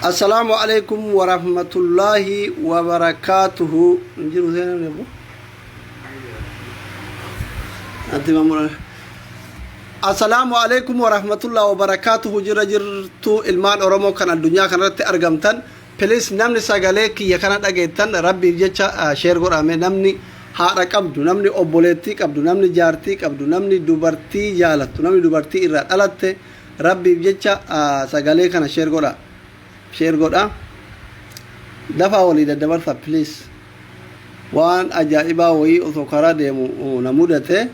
Assalaamu alaikum warahmatullaahi wabarakaatuhu. Hin jiru seenaan eebbo. Ati mamura. Assalaamu alaikum warahmatullaahi wabarakaatuhu. Jira jirtu ilmaan Oromoo kan addunyaa kanarratti argamtan. Please namni sagalee kiyya kana dhageettan rabbiif jecha share godhaame. Namni haadha qabdu, namni obboleettii qabdu, namni jaartii qabdu, namni dubartii jaalattu, namni dubartii irraa dhalatte rabbiif jecha sagalee kana share godha, share godha, dafaa walii daddabarsa please. Waan ajaa'ibaa wayii osoo karaa deemu na mudate,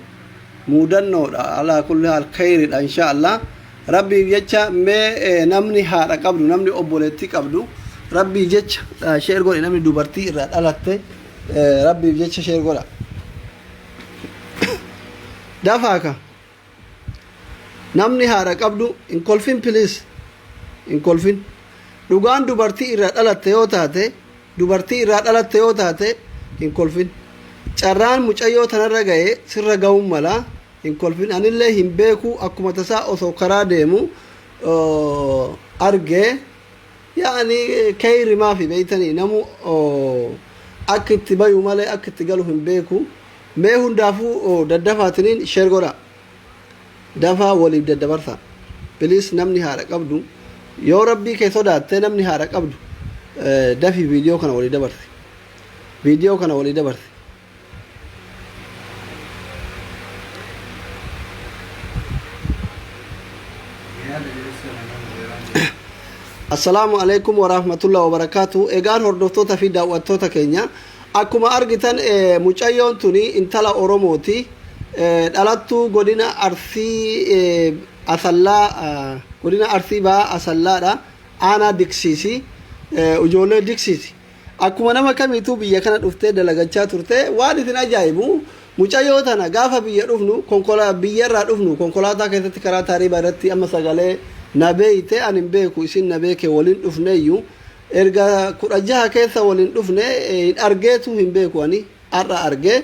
muudannoodha. Alaa kulli haal khayridha insha Allah. Rabbiif jecha mee namni haadha qabdu, namni obboleettii qabdu rabbiif jecha share godhi. Namni dubartii irraa dhalatte rabbiif jecha share godha, dafaa ka. Namni haadha qabdu hin kolfin please, hin kolfin. Dhugaan dubartii irraa dhalatte yoo taate, dubartii irraa dhalatte yoo taate hin kolfin. Carraan mucayyoo tanarra ga'e sirra ga'uun mala, hin kolfin. Anillee hin beeku, akkuma tasaa osoo karaa deemu argee. Yaani kayri maafi beeytanii, namu akka itti bayu malee akka itti galu hin beeku. Mee hundaafuu daddafaatiniin share godha, dafaa waliif daddabarsa please. Namni haadha qabdu, yoo rabbii kee sodaatte, namni haadha qabdu dafii viidiyoo kana walii dabarsi, viidiyoo kana walii dabarsi. Assalaamu alaikum warahmatullahi wabarakaatu. Egaan hordoftoota fi daawwattoota keenya, akkuma argitan mucayyoon tuni intala Oromooti. Dhalattuu godina Arsii Asallaa, godina Arsii Bahaa Asallaadha. Aanaa Diksiisi. Ijoollee Diksiisi. Akkuma nama kamiituu biyya kana dhuftee dalagachaa turte. Waan isin ajaa'ibu, mucayyoo tana gaafa biyya dhufnu, biyya irraa dhufnu, konkolaataa keessatti karaa taariibaa irratti amma sagalee na beeyte, ani hin beeku, isin na beeke. Waliin dhufneeyyu erga 16 keessa waliin dhufne hin argeetu hin beeku, ani har'a arge.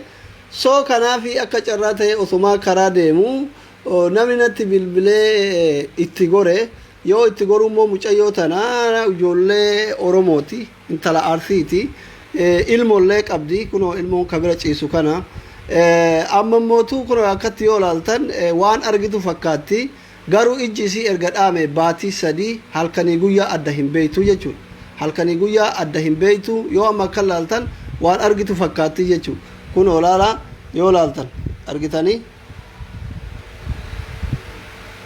So kanaafi akka carraa ta'e osumaa karaa deemu namni natti bilbilee itti gore. Yoo itti goruu immoo mucayyoo tana ijoollee Oromooti, intala Arsiiti, ilmoollee qabdi. Kunoo ilmoon kabira ciisu kana. Amma immootu kunoo akkatti yoo ilaaltan waan argitu fakkaatti, garuu ijji isii erga dhaame baatii 3 halkanii guyyaa adda hin beektu jechuudha. Halkanii guyyaa adda hin beektu. Yoo amma akka ilaaltan waan argitu fakkaatti jechuudha. Kunoo laala, yoo ilaaltan argitanii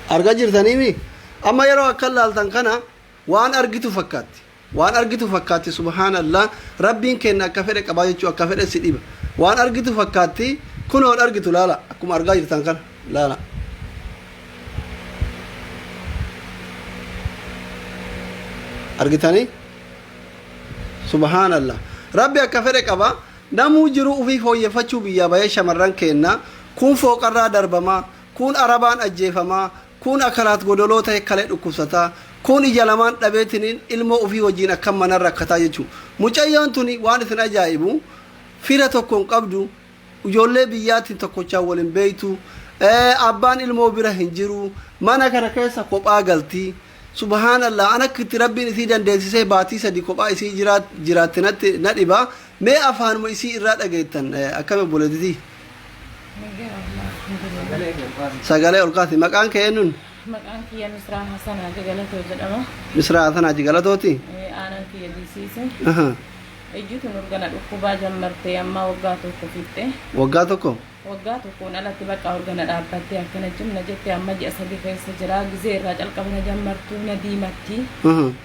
argaa jirtaniimi. Amma yeroo akka ilaaltan kana waan argitu fakkaatti, waan argitu fakkaatti. Subhaanallah, rabbiin kenna akka fedhe qabaa jechuu, akka fedhe si dhiba. Waan argitu fakkaatti, kunoon argitu laala, akkuma argaa jirtan kana laala. Argitanii? Subhaanallah, rabbi akka fedhe qaba. Namuu jiruu ufii fooyyeffachuu biyyaa bayee. Shamarran keenna kuun fooqarraa darbamaa, kuun arabaan ajjeefamaa, kuun akalaat godoloo ta'e kalee dhukkubsataa, kuun ija lamaan dhabeetiniin ilmoo ufii wajjiin akkam manan rakkataa jechuu. Mucayyoon tuni waan isin ajaa'ibu fira tokko hin qabdu, ijoollee biyyaatiin tokkochaan wal hin beektu, abbaan ilmoo bira hin jiru, mana kana keessa kophaa galti. Subhaanallah, an akka itti rabbiin isii dandeessisee baatii 3 kophaa isii jiraatte natti na dhiba. Mee afaanuma isii irraa dhageettan. Akkami obboleettitii? Sagalee ol kaasi. Maqaan kee eenyuun? Maqaan kiyya Misraa Hasan Haji Galatoo jedhama. Misraa Hasan Haji Galatooti? Aanaan kiyya Disiise. Ijjitu nurgana dhukkubaa jammartee ammaa waggaa tokko fixxe. Waggaa tokko? Waggaa tokkoon alatti bakka horgana dhaabbattee akkana cimna jette. Amma ji'a 3 keessa jira. Gizee irraa calqabana jammartuu na diimatti.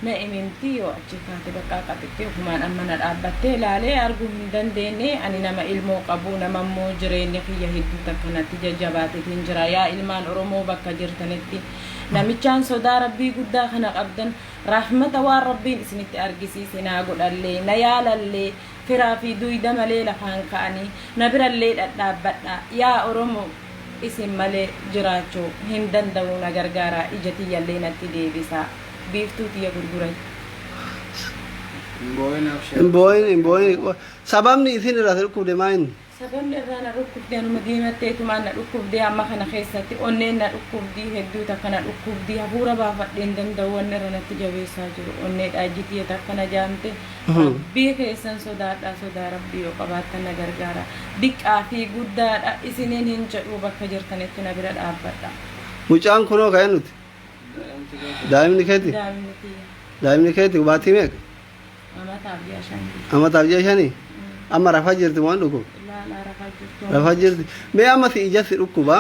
Na imimti, yoo achi kaate bakka qaxitti ofumaan amma na dhaabbattee ilaalee arguu hin dandeenye. Ani nama ilmoo qabu, nama immoo jireenyi kiyya hedduu takka natti jajjabaateetiin jira. Yaa ilmaan Oromoo bakka jirtanitti namichaan sodaa rabbii guddaa kana qabdan, rahmata waan rabbiin isinitti argisiise naa godhallee, na yaalallee, firaa fi duyda malee lafaan ka'anii na birallee dhadhaabbadhaa. Yaa Oromoo, isin malee jiraachuu hin danda'uu, na gargaaraa, ija tiyyallee natti deebisaa, biiftuu tiyya gurgurachuu. Hin boo'in, hin boo'in. Sababni isin irraa si dhukkubde maa inni? Sababni irraa na dhukkubde anuma diimatteetumaan na dhukkubde. Amma kana keessatti onneen na dhukkubdii, hedduu takka na dhukkubdii, hafuura baafadhee hin danda'u. Wanni irra natti jabeessaa jiru onneedha. Ijji takka na jaamte. Rabbii keessan sodaadhaa, sodaa Rabbii yoo qabaattan na gargaara. Diqqaa fi guddaadha isiniin hin jedhu, bakka jirtanitti na bira dhaabbadha. Mucaan kunoo ka'ee nuti. Daa'imni keeti? Daa'imni kiyya. Daa'imni keeti baatii meeqa? Amataaf ji'a 5. Amataaf ji'a 5? Amma rafaa jirti moo hin dhukkub? Ilaalaa, rafaa jirtu. Rafaa jirti. Mee amma si ija si dhukkuba.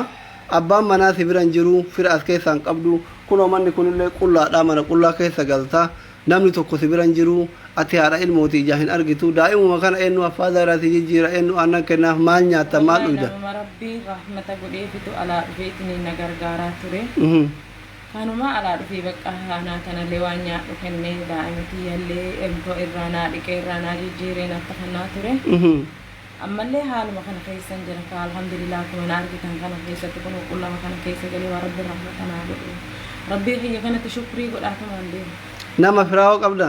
Abbaan manaa si bira hin jiru, fira as keessaa hin qabdu. Kunoo manni kunillee qullaadha, mana qullaa keessa galta. Namni tokko si bira hin jiru. Ati haadha ilmooti, ija hin argitu. Daa'imuma kana eenyu affaaza irraa si jijjiira, eenyu aannan kennaaf, maal nyaatta, maal Wallahi dhugda? Namuma Rabbiin rahmata godheefitu alaa dhufeetiniin na gargaaraa ture. Kanuma alaa dhufee bakka anaa tanallee waan nyaadhu kennee, daa'ima kiyyallee ergoo irraa naa dhiqee, irraa naa jijjiiree natti kennaa ture. Ammallee haaluma kana keessan jira ka, alhamdulillah, akkuma na argitan kana keessatti kun qullama kana keessa galee waan Rabbiin rahmata naa godhu. Rabbii kiyya kanatti shukrii godhaatumaan deema. Nama firaa hoo qabda?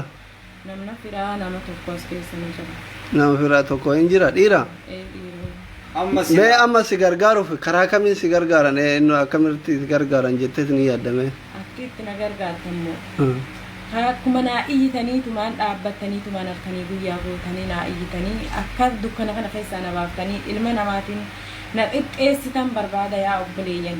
Namna firaa nama tokko as keessa ni jira. Nama firaa tokko hin jira, dhiira? Ee, dhiiroo. Amma Mee si amma si gargaaruuf karaa kamiin si gargaaran, eenyu akkamitti si gargaaran jettee ni yaaddame? Akki itti na gargaartan moo? Akkuma naa iyyitaniitumaan dhaabbattaniitumaan halkanii guyyaa gootanii naa iyyitanii akka dukkana kana keessaa na baaftanii ilma namaatiin na xiqqeessitan barbaada, yaa obboleeyyan.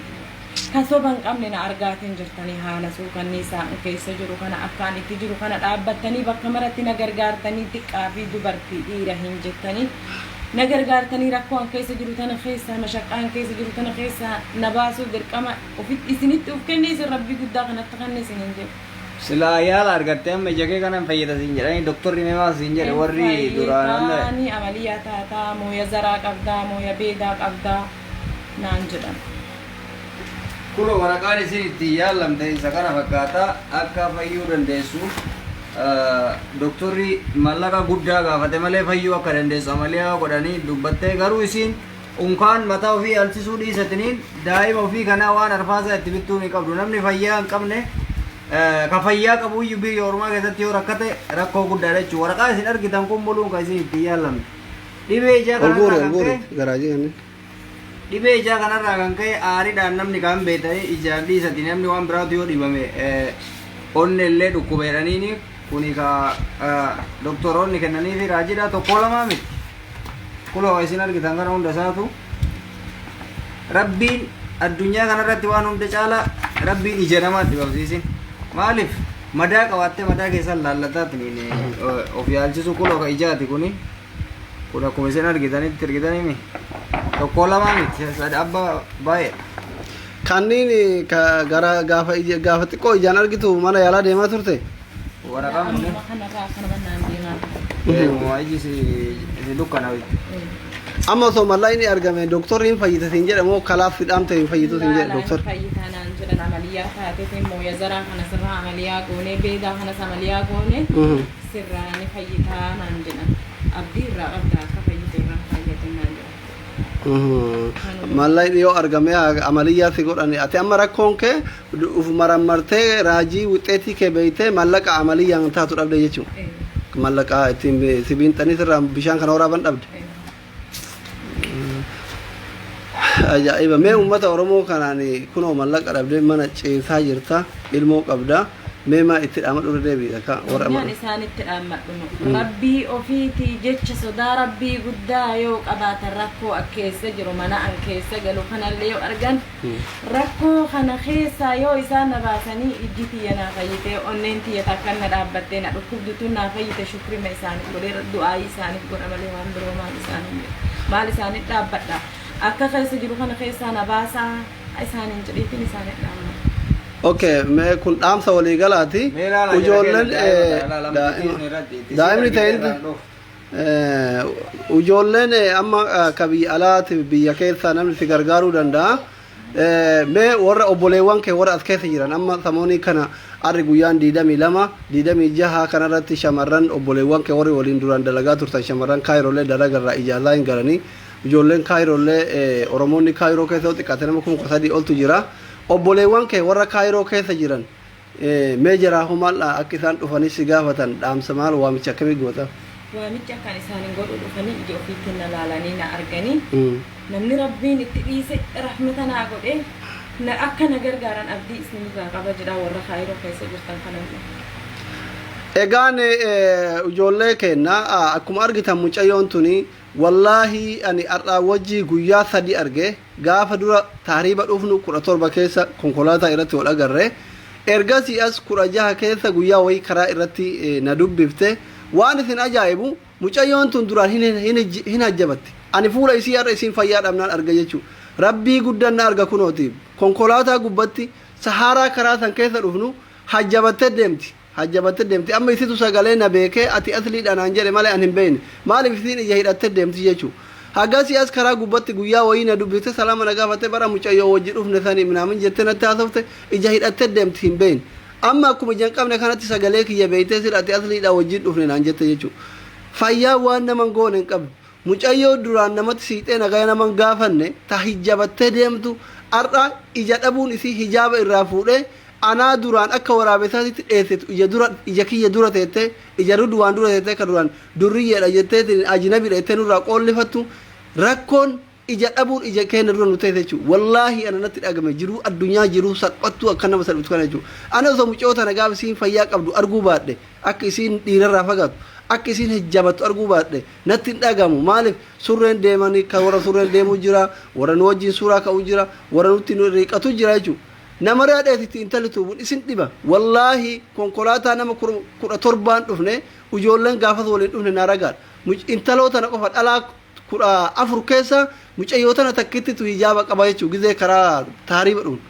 Ka soba hin qabne na argaatiin jirtanii, haala suukanniisaa keessa jiru kana, akkaan itti jiru kana dhaabbattanii bakka maratti na gargaartanii, xiqqaa fi dubartii dhiira hin jettanii na gargaartanii, rakkoo an keessa jiru tana keessaa, mashaqqaa an keessa jiru tana keessaa na baasuuf dirqama ofitti isinitti uf kenne, isin Rabbii guddaa kanatti kanne isiniin jedhu. Silaa yaala argattee amma ija kee kanan fayyada siin jedhanii, doktorri mee maal siin jedhe warri duraan amma? Fayyitaanii amaliyaa taataa, mooya zaraa qabdaa, mooya beedaa qabdaa naan jedhan. Kunoo waraqaan isin ittiin yaalamte isa kana fakkaata. Akka fayyuu dandeessu doktorri mallaqa guddaa gaafate malee fayyuu akka dandeessu amaliyaa godhanii dubbattee, garuu isiin unkaan mataa ofii yaalchisuu dhiisatiniin daa'ima ofii kanaa waan arfaasaa itti bittuu ni qabdu. Namni fayyaa hin qabne, ka fayyaa qabuyyuu biyya ormaa keessatti yoo rakkate rakkoo guddaadha jechuudha. Waraqaa isin argitan kun muluun kan isin ittiin yaalamte. Dhibee ijaa Ol guure, kanarraa ol kan guure ka'e garaajii kanni. Dhibee ijaa kanarraa kan ka'e aariidhaan namni kaan beektanii ijaan dhiisati, namni waan biraatu yoo dhibame onne illee dhukkuba jedhaniini. Kuni ka doktoroonni kennaniifi raajiidha, tokko lamaa miti. Kunoo isin argitan kana hunda isaatu. Rabbiin addunyaa kanarratti waan hunda caala Rabbiin ija namaa dhibamsiisin. Maaliif madaa qabaattee madaa keessan laallataatiin of yaalchisu? Kunoo ka ijaati kuni. Kun akkuma isin argitanitti, argitanimi, tokko lamaa miti, sadi, abba baay'eedha. Kanneen ka gara gaafa gaafa xiqqoo ijaan argitu mana yaalaa deemaa turte? Waraqaan kun Amma kanarraa akkanuma naan deemaa ture. Eeguma iji si dukkanaa'u. Amma osoo mallaqni argame doktorri hin fayyita siin jedhe moo kalaaf si dhaamte hin fayyitu siin jedhe doktorri? Fayyitaa naan jedhan. Amaliyaa taateetiin mooya zaraa kana sirraa amaliyaa goone, beedaa kanas amaliyaa goone, sirraa ni fayyitaa naan jedhan. Abdii irraa qabda, akka fayyitu irraa fayyadin naan jedhan. Mallaqni yoo argame amaliyyaa si godhani. Ati amma rakkoon kee uf marammartee raajii wixxeetii kee beeytee mallaqa amaliyyaan taatu dhabde jechuudha. Mallaqa ittiin si biinxanii sirraa bishaan kana waraaban dhabde. Ajaa'iba! Mee uummata Oromoo kanaan kunoo mallaqa dhabdee mana ciisaa jirta, ilmoo qabda. Mee maa itti dhaama dura deebiidha ka warra Waan isaanitti dhaammadhu, Rabbii ofiitii jecha sodaa Rabbii guddaa yoo qabaatan, rakkoo ak keessa jiru, mana an keessa galu kanallee yoo argan, rakkoo kana keessaa yoo isaan na baasanii, ijji tiyya naa fayyite, onneen tiyya takkan na dhaabbattee na dhukkubdu tun naa fayyite, shukrima isaaniif godhee du'aayii isaaniif godha malee waan biroo maal isaaniif maal isaaniif dhaabbadha? Akka keessa jiru kana keessaa na baasaa isaaniin jedheetiin isaaniif dhaammadha. Okay, mee kun dhaamsa waliigalaati. Mee ilaala jira Ijoolleen keessa daa'ima daa'ima. Daa'imni ta'in ijoolleen amma ka biyya alaati, biyya keessaa namni si gargaaruu danda'a. Mee warra obboleewwan kee warra as keessa jiran, amma samoonii kana arri guyyaan 22, 26 kanarratti shamarran obboleewwan kee warri waliin duraan dalagaa turtan, shamarran Kaayiroolee dalagarraa ijaazaa hin galanii, ijoolleen Kaayiroolee, Oromoonni Kaayiroo keessa yoo xiqqaate nama 3,000 oltu jira. Obboleewwan kee warra Kaayiroo keessa jiran Mee jaraa hoo maal akka isaan dhufanii si gaafatan dhaamsa maal waamicha akkamii goota? Waamicha akkaan isaanin godhu dhufanii ija ofiitiin na laalanii na arganii namni Rabbiin itti dhiise rahmata naa godhee na akka na gargaaran abdii isinirraa qaba jedhaa warra Kaayiroo keessa jirtan kanan. Egaan ijoollee keenna, akkuma argitan mucayyoon tuni, wallaahi ani har'aa wajjii guyyaa 3 arge. Gaafa dura taariiba dhufnu 17 keessa konkolaataa irratti wal agarre. Ergasii as 16 keessa guyyaa wayii karaa irratti na dubbifte. Waan isin ajaa'ibu, mucayyoon tun duraan hin hajjabatti. Ani fuula isii har'a isiin fayyaa dhabnaan arga jechuudha. Rabbii guddaan na arga, kunooti. Konkolaataa gubbatti Sahaaraa karaa san keessa dhufnu hajjabattee deemti. Hajjabattee deemti. Amma isitu sagalee na beekee ati asliidha naan jedhe malee an hin beekne. Maaliif isiin ija hidhattee deemti jechuudha. Hagasii as karaa gubbatti guyyaa wayii na dubbifte, salaama na gaafatte, bara mucayyoo wajji dhufne sanii minaamin jettee natti haasofte, ija hidhattee deemti, hin beekne. Amma akkuma ija hin qabne kanatti sagalee kiyya beektee sila ati asliidha wajjin dhufne naan jette jechuudha. Fayyaa waan nama hin goone hin qabdu. Mucayyoo duraan namatti siixee nagaya nama hin gaafanne, ta hijjabattee deemtu, har'a ija dhabuun isii hijaaba irraa fuudhee anaa duraan akka waraabessaatitti dheessitu, ija dura ija kiyya dura teettee, ija Rudwaan dura teettee, akka duraan durriyyeedha jetteetiin ajnabiidha jettee nurraa qoollifattu, rakkoon ija dhabuun ija keenya dura nu teesse jechuudha. Wallaahi ana natti dhagame jiruu addunyaa jiruu salphattuu akka nama salphitu kana jechuudha. Ana osoo mucayyoo tana gaafa isiin fayyaa qabdu arguu baadhe, akka isiin dhiirarraa fagaattu, akka isiin hijjabattu arguu baadhe, natti hin dhagamu. Maaliif surreen deemanii kan warra surreen deemuu jira, warra nu wajjin suuraa ka'uu jira, warra nutti nu riiqatu jira jechuudha. Namarraa dheetitti intalli tuubuun isin dhiba. Wallaahi konkolaataa nama 17n dhufne, ijoolleen gaafas waliin dhufne na ragaadha. Intaloo tana qofa dhalaa 14 keessa mucayyoo tana takkittitu hijaaba qaba jechuudha gizee karaa taariiba dhufne.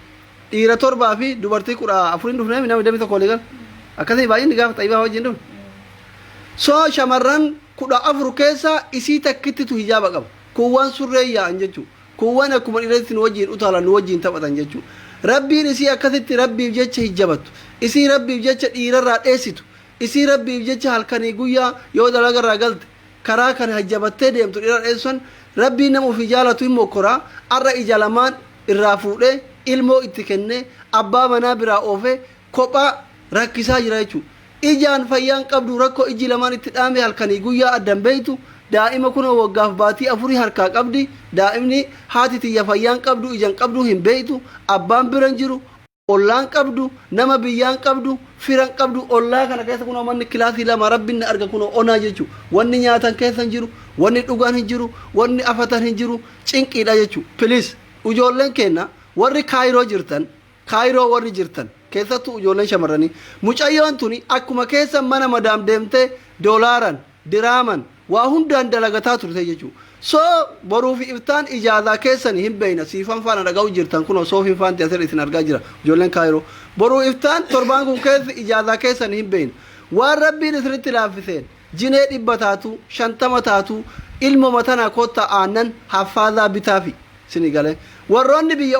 Dhiira torbaa fi dubartii 14n dhufne, nama 21 walii gala. Akkasii baay'inni gaafa xayyibaa wajjin dhufne. So shamarran 14 keessa isii takkittitu hijaaba qaba. Kuuwwan surree yaa'an jechuudha. Kuuwwan akkuma dhiiratti nu wajjin utaalan, nu wajjin taphatan jechuudha. Rabbiin isii akkasitti Rabbiif jecha hijjabattu. Isii Rabbiif jecha dhiirarraa dheessitu. Isii Rabbiif jecha halkanii guyyaa yoo dalagarraa galte karaa kana hijjabattee deemtu dhiira dheessan, Rabbiin nama ofii jaalatu hin mokkoraa. Har'a ija lamaan irraa fuudhee ilmoo itti kennee abbaa manaa biraa oofee kophaa rakkisaa jira jechuudha. Ijaan fayyaan qabdu, rakkoo ijji lamaan itti dhaame, halkanii guyyaa addan beeytu, daa'ima kunoo waggaaf baatii afurii harkaa qabdi. Daa'imni haati tiyya fayyaan qabdu, ijan qabdu hin beeytu, abbaan bira hin jiru, ollaan qabdu, nama biyyaan qabdu, firan qabdu. Ollaa kana keessa kunoo manni kilaasii lama, Rabbiin na arga, kunoo onaa jechuudha. Wanni nyaatan keessa hin jiru, wanni dhugan hin jiru, wanni afatan hin jiru, cinqiidha jechuudha. Please, ijoolleen keenya warri Kaayiroo jirtan, Kaayiroo warri jirtan, keessattuu ijoolleen shamarranii, mucayyoon tuni akkuma keessa mana madaam deemtee doolaaran, diraaman, waa hundaan dalagataa turte jechuudha. So boruu fi iftaan ijaazaa keessani hin beeyna. Siifan faana dhaga'u jirtan, kunoo soofiin faanti asirra isin argaa jira, ijoolleen Kaayiroo. Boruu iftaan torbaan kun keessi ijaazaa keessani hin beeyna. Waan Rabbiin isinitti laaffiseen jinee 100 taatu, 50 taatu, ilmoma tana kottaa aannan haffaazaa bitaafi. Sini galee. Warroonni biyya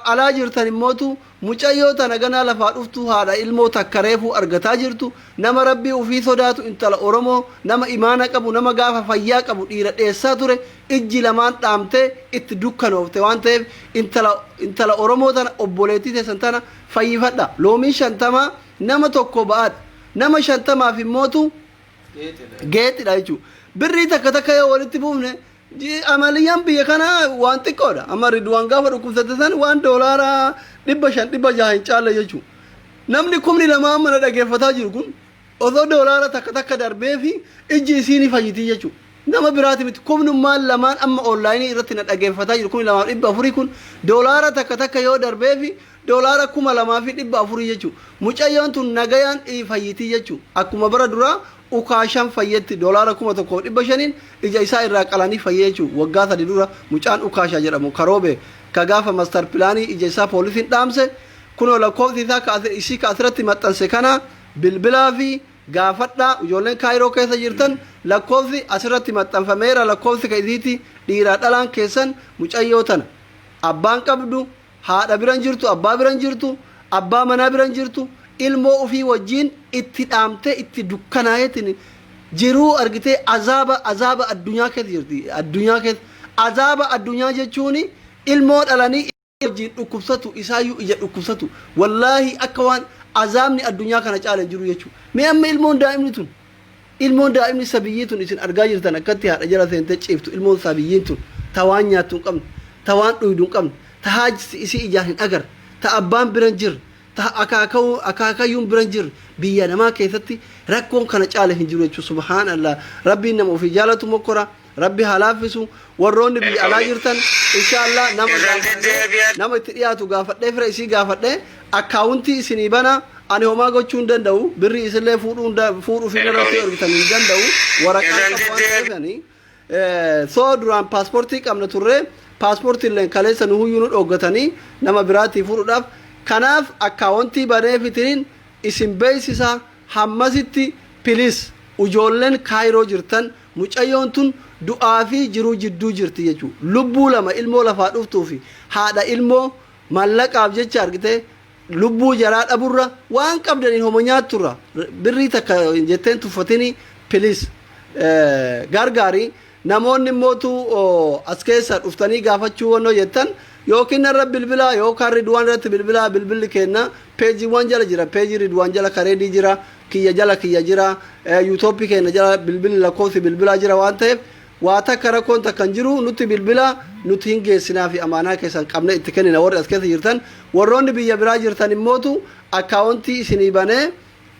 alaa jirtan immootu mucayyoo tana ganaa lafaa dhuftu, haadha ilmoo takka reefuu argataa jirtu, nama Rabbii ufii sodaatu, intala Oromoo, nama imaana qabu, nama gaafa fayyaa qabu dhiira dheessaa ture, ijji lamaan dhaamtee itti dukkanoofte waan ta'eef, intala Oromoo tana, obboleettii teessan tana fayyifadha. Loomiin 50 nama tokko ba'aadha. Nama 50f immootu geexidha jechuudha. Birrii takka takka yoo walitti buufne, amaliyyaan biyya kana waan xiqqoodha. Amma Ridwaan gaafa dhukkubsate san waan doolaara 500, 600 hin caalle jechuudha. Namni 2000 mana dhageeffataa jiru kun osoo doolaara takka takka darbee fi ijji isii ni fayyitii jechuudha. Nama biraati miti, kumnummaan lamaan amma onlaayinii irratti na dhageeffataa jiru, 2400 kun doolaara takka takka yoo darbee fi doolaara 2400 jechuudha. Mucayyoon tun nagayaan fayyitii jechuudha. Akkuma bara duraa Ukaashaan fayyetti, doolaara 1500n ija isaa irraa qalanii fayyee jechuudha. Waggaa 3 dura mucaan Ukaashaa jedhamu karoobe ka gaafa master pilaanii ija isaa poolisiin dhaamse, kunoo lakkoofsi isaa ka isii ka asirratti maxxanse kana bilbilaa fi gaafadhaa. Ijoolleen Kaayiroo keessa jirtan, lakkoofsi asirratti maxxanfameera, lakkoofsi ka isiiti. Dhiiraa dhalaan keessan mucayyoo tana abbaan qabdu, haadha biran jirtu, abbaa biran jirtu, abbaa manaa biran jirtu, ilmoo ofii wajjiin itti dhaamtee itti dukkanaa'eetiin jiruu argitee azaaba addunyaa keessa jirti. Addunyaa keessa azaaba addunyaa jechuun ilmoo dhalanii wajjiin dhukkubsatu, isaayyuu ija dhukkubsatu, wallaahi akka waan Azaabni addunyaa kana caala hin jiru jechuudha. Mee amma ilmoon daa'imni tun, ilmoon daa'imni sabiyyii tun isin argaa jirtan akkatti haadha jala seentee ciiftu, ilmoon sabiyyiin tun ta waan nyaattu hin qabne, ta waan dhuydu hin qabne, ta haajsi isii ijaan hin agarre, ta abbaan bira hin jirre, ta akaakayyuun bira hin jirre, biyya namaa keessatti rakkoon kana caale hin jiru jechuudha. Subhaanallah, Rabbiin nama ofii jaalatu mokkora. Rabbi haa laaffisu. Warroonni biyya alaa jirtan, inshaallah nama gaafadhee, nama itti dhiyaatu gaafadhee, fira isii gaafadhee akkaawuntii isinii bana. Ani homaa gochuu hin danda'u, birrii isillee fuudhuu fi irratti ergitan hin danda'u, waraqaa qabu waan ta'eef. Ani soo duraan paaspoortii qabna turre, paaspoortii illee kaleessa nu huyyuu nu dhooggatanii nama biraatii fuudhuudhaaf. Kanaaf akkaawuntii banee fitiriin isin beeksisa. Hammasitti please, ujoolleen Kaayiroo jirtan, mucayyoon tun du'aa fi jiruu jidduu jirti jechuudha. Lubbuu lama, ilmoo lafaa dhuftuu fi haadha ilmoo, mallaqaaf jecha argitee lubbuu jaraa dhaburra, waan qabdaniin homo nyaatturra, birrii takka jetteen tuffatini, please gargaari. Namoonni immootu as keessa dhuftanii gaafachuu wannoo jettan, yookiin narra bilbilaa yookaan Ridwaan irratti bilbilaa. Bilbilli kenna peejiiwwan jala jira, peejii Ridwaan jala kareedii jira, kiyya jala kiyya jira, yuutooppii keenya jala bilbilli lakkoofsi bilbilaa jira. Waan ta'eef waa takka rakkoon takka hin jiru, nutti bilbilaa, nuti hin geessinaa fi amaanaa keessan qabne itti kennina. Warri as keessa jirtan, warroonni biyya biraa jirtan immootu akkaawuntii isinii banee,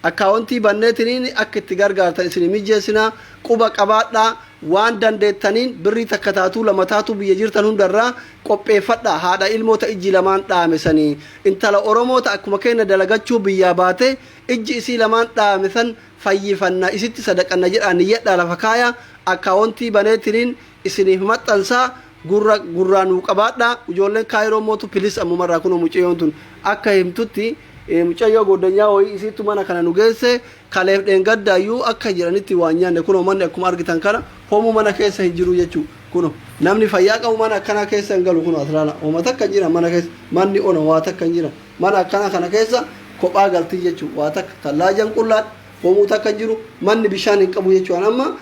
akkaawuntii banneetiniin akka itti gargaartan isinii mijeessinaa. Quba qabaadhaa, waan dandeettaniin birrii takka taatuu lama taatuu biyya jirtan hundarraa qopheeffadhaa. Haadha ilmoo ta ijji lamaan dhaame sanii, intala Oromoo ta akkuma keenya dalagachuu biyyaa baate, ijji isii lamaan dhaame san fayyifanna, isitti sadaqanna jedhaa niyyadhaa lafa kaaya. Akkaawuntii baneetiniin isiniif maxxansaa, gurra gurraa nuu qabaadhaa. Ijoolleen Kaayiroo mootu please ammumarraa. Kunoo mucayyoon tun akka himtutti, mucayyoo goddanyaa wayii isiittu mana kana nu geesse. Kaleef dheengaddaayyuu akka jedhanitti waan nyaanne. Kunoo manni akkuma argitan kana homuu mana keessa hin jiru jechuu. Kunoo namni fayyaa qabu mana akkanaa keessa hin galu. Kunoo as ilaala, homa takka hin jira mana keessa, manni ona, waa takka hin jira. Mana akkanaa kana keessa kophaa galtii jechuu. Waa takka tallaajan qullaadha, homuu takka hin jiru, manni bishaan hin qabu jechuu. Amma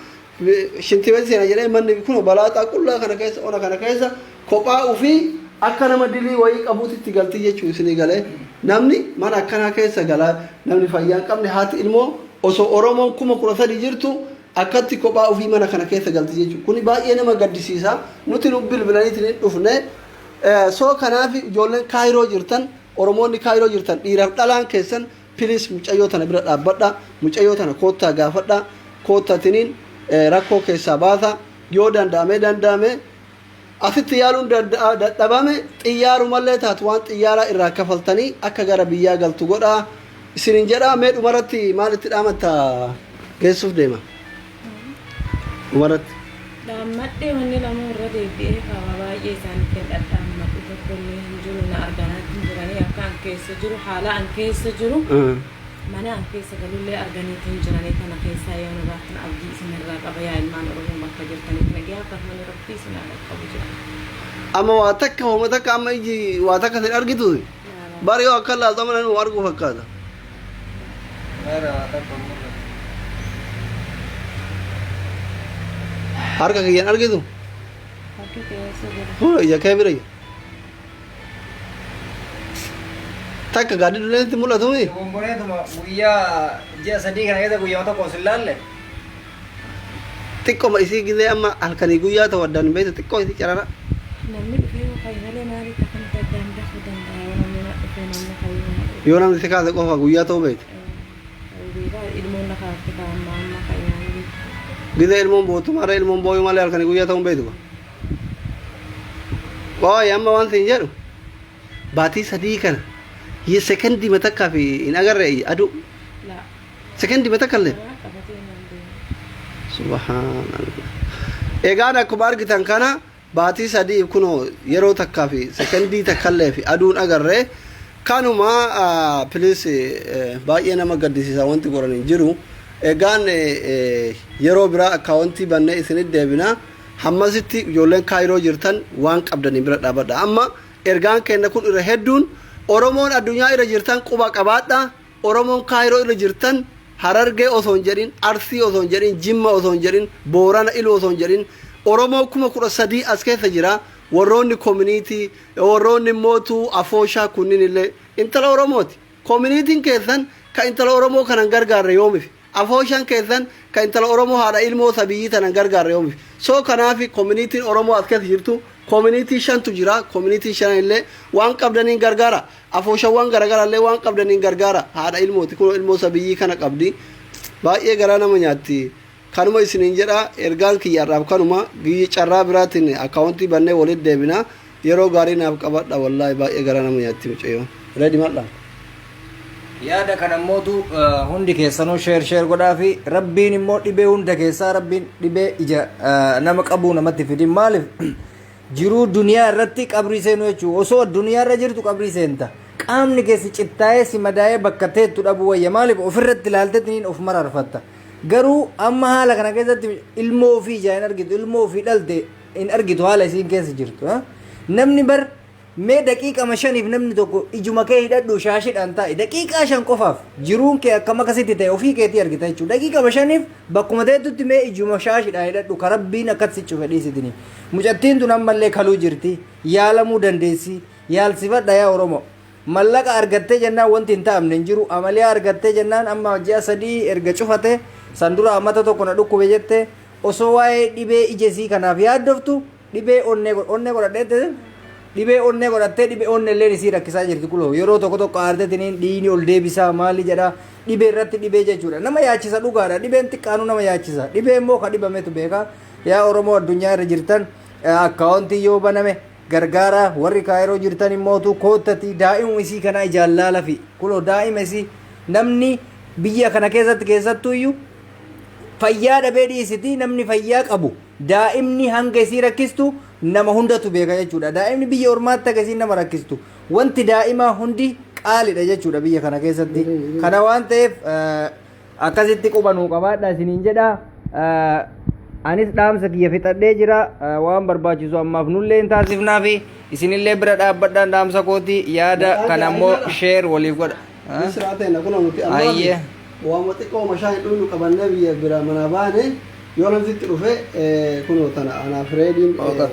shintibeeti seena jedhee, manni kun balaaxaa qullaa kana keessa, ona kana keessa kophaa ofii akka nama dilii wayii qabuutitti galtii jechuu. Isinii galee? Namni mana akkanaa keessa galaa, namni fayyaa hin qabne, haati ilmoo osoo Oromoon 13,000 jirtu akkatti kophaa ofii mana kana keessa galti jechuudha. Kuni baay'ee nama gaddisiisa. Nuti nu bilbilaniitiin hin dhufne. Soo kanaaf ijoolleen Kaayiroo jirtan, Oromoonni Kaayiroo jirtan, dhiiraaf dhalaan keessan, please mucayyoo tana bira dhaabbadha. Mucayyoo tana koottaa gaafadha. Koottaatiniin rakkoo keessaa baasa. Yoo danda'ame danda'ame asitti yaaluun dadhabame, xiyyaarumallee taatu waan xiyyaaraa irraa kafaltanii akka gara biyyaa galtu godhaa isinin jedhaa. Mee dhumarratti maal itti dhaamatta? Geessuuf deema dhumarratti. Dhaammadhee wanni lama irra deebi'ee kaawaa baay'ee isaanitti hin dhadhaammadhu tokko illee hin jiru. Na arganaatti hin jiranii, akka an keessa jiru, haala an keessa jiru, mana an keessa galullee arganiitti hin jiranii. Kana keessaa yoo na baaftan abdii isinirraa qaba. Yaa ilmaan Oromoo bakka jirtanitti nagaa akkasumas Rabbii isin haa qaqqabu jira. Amma waa takka, homa takka, amma iji waa takka sin argitu bari, yoo akka laaltu amma namni arguu fakkaata. Bara waa takka hin mul'atu. Harka kiyyaan argitu? Harki keessa jira. Kun ija kee bira jira. Takka gaaddi duleetti mul'atu mi? Gomboneetuma guyyaa ji'a 3 kana keessa guyyaa tokko sin laalle. Xiqqoma isii gizee amma halkanii guyyaa ta'u addaan hin beektu, xiqqoo isii carara. Namni dhufee yoo ka'e malee maalitti akkamitti addaan beekuu danda'a? Yoo namni na dhufee, namni ka'ee na dhufe. Yoo namni si kaase qofa guyyaa ta'uu beekte. Beekaa, ilmoon na kaafte ka amma amma ka'e naan beeku. Gizee ilmoon boottu malee, ilmoon booyuu malee halkanii guyyaa ta'uu hin beektu. Ooyi, amma waan siin jedhu, baatii 3 kana sekendii matakkaa fi hin agarre aduu. Laa. Sekendii matakka illee. Karaa qabatee naan deemu. Subhaanallah. Egaan akkuma argitan kana baatii 3 kunoo yeroo takkaa fi sekendii takkallee fi aduun agarree. Kanuma, please, baay'ee nama gaddisiisa wanti godhan hin jiru. Egaan yeroo biraa akkaawwantii bannee isinit deebina. Hammasitti ijoolleen Kaayiroo jirtan waan qabdanii bira dhaabadha. Amma ergaan keenya kun irra hedduun Oromoon addunyaa irra jirtan quba qabaadha. Oromoon Kaayiroo irra jirtan, Harargee osoo hin jedhin, Arsii osoo hin jedhin, Jimma osoo hin jedhin, Boorana, Iluu osoo hin jedhin, Oromoo 13,000 as keessa jira. Warroonni community, warroonni mootuu afooshaa kunniin illee intala Oromooti. Communityn keessan ka intala Oromoo kanan gargaarre yoomiif? Afooshaan keessan ka intala Oromoo haadha ilmoo sabiyyii tanan gargaarre yoomiif? So kanaafi communityn Oromoo as keessa jirtu, community shantu jira. Community shan illee waan qabdaniin gargaara. Afooshawwan garagaraa illee waan qabdaniin gargaara. Haadha ilmooti kun, ilmoo sabiyyii kana qabdi. Baay'ee garaa nama nyaatti. Kanuma isiniin jedha. Ergaan kiyyaarraaf kanuma. Biyyi carraa biraatiin akkaawuntii bannee walitti deebina. Yeroo gaarii naaf qabadha. Wallaahi, baay'ee garaa nama nyaatti mucayyoo. Ready madha. Yaada kana mootu hundi keessanuu share share godhaa fi Rabbiin immoo dhibee hunda keessaa, Rabbiin dhibee ija nama qabuu namatti fidin. Maaliif, jiruu duniyaa irratti qabrii seenuu jechuudha. Osoo duniyaa irra jirtu qabrii seenta, qaamni keessi cittaa'ee si madaa'ee bakka teettu dhabuu wayya. Maaliif, ofirratti ilaaltettiin of mararfatta. Garuu amma haala kana keessatti ilmoo ofii ijaa hin argitu, ilmoo ofii dhalte hin argitu, haala isiin keessa jirtu. Namni bar mee daqiiqama 5f namni tokko ijuma kee hidhadhu, shaashidhaan taa'e, daqiiqaa 5 qofaaf jiruun kee akkam akkasitti ta'e ofii keetii argita jechuudha. Daqiiqama 5f bakkuma ta'etutti mee ijuma shaashidhaan hidhadhu, ka Rabbiin akkasi cufe dhiisitini. Mucattiin tun ammallee kaluu jirti, yaalamuu dandeessi, yaalsifadha yaa Oromoo. Mallaqa argattee jennaan wanti hin ta'amne hin jiru. Amaliyaa argattee jennaan amma ji'a 3 erga cufate san dura amata tokko na dhukkube jette. Osoo waa'ee dhibee ija isii kanaaf yaaddoftu, dhibee onnee onnee godhadhee, dhibee onnee godhattee, dhibee onnee illee isii rakkisaa jirti. Kuloo yeroo tokko tokko aartetiniin dhiigni ol deebisaa maali jedha. Dhibee irratti dhibee jechuudha. Nama yaachisa, dhugaadha. Dhibeen xiqqaanuu nama yaachisa. Dhibee immoo ka dhibametu beeka. Yaa Oromoo addunyaa irra jirtan, akkaawuntii yoo baname gargaara. Warri Kaayiroo jirtan immootu koottati daa'imuma isii kanaa ijaan laala fi kuloo daa'ima isii. Namni biyya kana keessatti keessattuu iyyuu fayyaa dhabee dhiisiti, namni fayyaa qabu daa'imni hanga isii rakkistu nama hundatu beeka jechuudha. Daa'imni biyya ormaatti akka isiin nama rakkistu, wanti daa'imaa hundi qaalidha jechuudha biyya kana keessatti. Kana waan ta'eef akkasitti qubanuu qabaadha isiniin jedha. Anis dhaamsa kiyya fixadhee jira. Waan barbaachisu ammaaf nullee hin taasifnaa fi isinillee bira dhaabbadhaan dhaamsa kooti. Yaada kana immoo share waliif godha. Misraa ta'e na kuna nuti amma Ayyee. Waama xiqqoo mashaa hin dhugnu qabannee biyya bira manaa baane. Yoo namtitti dhufe, kunoo tana anaaf Reediin Oka.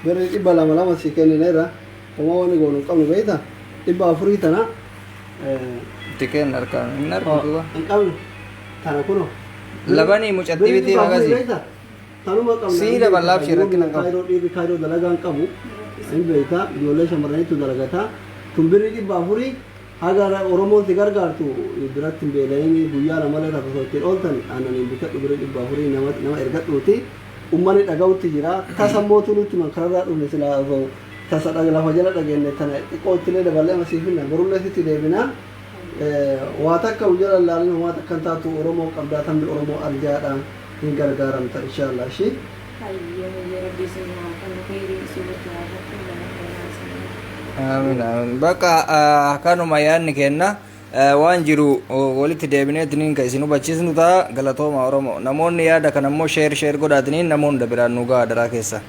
Birri 200 lama si kennineerra. Homaa wanni goonu hin qabnu, beekta, 400 tana. Itti kenna, harkaan hin argitu. Hin qabnu tana kunoo. Labanii mucattii Birri bitii 400 akkasii. Beekta, tanuma qabna. Sii dabalaa fi rakkina qabu. Kaayiroo, dhiirri Kaayiroo dalagaa hin qabu hin beekta, ijoollee shamarraniitu dalagataa. Tun birri 400 haga Oromoon si gargaartu biratti hin beela'in. Guyyaa lamalee takka osoo ittiin ooltan aannaniin bitadhu. Birri 400 nama ergadhuuti. Ummanni dhaga'utti jira. Tasa mootu nutti mankararraa dhufne. Silaa osoo tasa lafa jala dhageenye tana xiqqoo ittillee daballee ama siif hinna. Borullee sitti deebina. Waa takka jala laalin, waa takka hin taatu. Oromoo qabdaa, tambi Oromoo arjaadha, hin gargaaramta inshaallah ishii. Hayyee hayyee, Rabbi isin haa kennu, khayrii isin wajji haa godhu, nama kanaa isin. Amiin amiin. Bakka kanuma yaadni kenna. Waan jiru walitti deebineetiniin kan isin hubachiisnu ta'a. Galatooma Oromoo. Namoonni yaada kana immoo share share godhaatiniin nama hunda biraan nu gahaa daraa keessa.